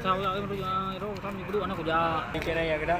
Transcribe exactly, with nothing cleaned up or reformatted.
Tahu tak, eh, menurut, ah, itu kan dulu anak kerja. Kira ya, kira.